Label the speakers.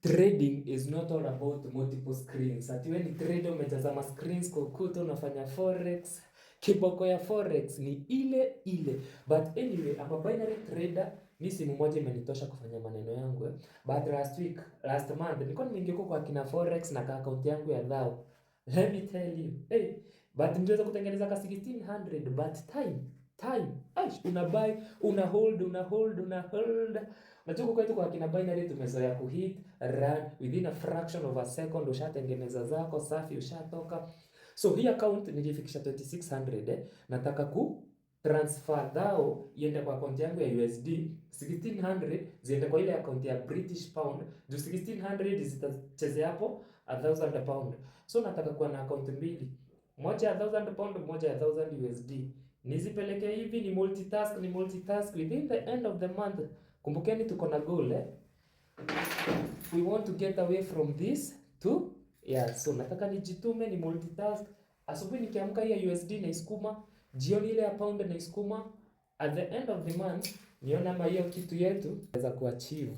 Speaker 1: Trading is not all about multiple screens. Ati wewe ni trader umetazama screens kwa ukuta unafanya forex. Kiboko ya forex ni ile ile. But anyway, I'm a binary trader. Mi simu moja imenitosha kufanya maneno yangu, eh. But last week, last month, nilikuwa nimeingia huko kwa kina forex na ka account yangu ya thao. Let me tell you. Hey, but niliweza kutengeneza ka 1600, but time time. Aish, una buy, una hold, una hold, una hold. Unajua huku kwetu kwa kina binary tumezoea kuhit run within a fraction of a second, ushatengeneza zako safi, ushatoka. So hii account nilifikisha 2600, eh. Nataka ku transfer thao iende kwa account yangu ya USD, 1600 ziende kwa ile account ya British pound, juu 1600 zitachezea hapo £1000. So nataka kuwa na account mbili, moja ya £1000, moja ya 1000 USD. Nizipeleke hivi, ni multitask, ni multitask within the end of the month. Kumbukeni tuko na goal, eh? We want to get away from this to, yeah, so nataka nijitume ni multitask. Asubuhi nikiamka hii ya USD naisukuma, jioni ile ya pound naisukuma. At the end of the month nione ama hiyo kitu yetu naweza kuachieve.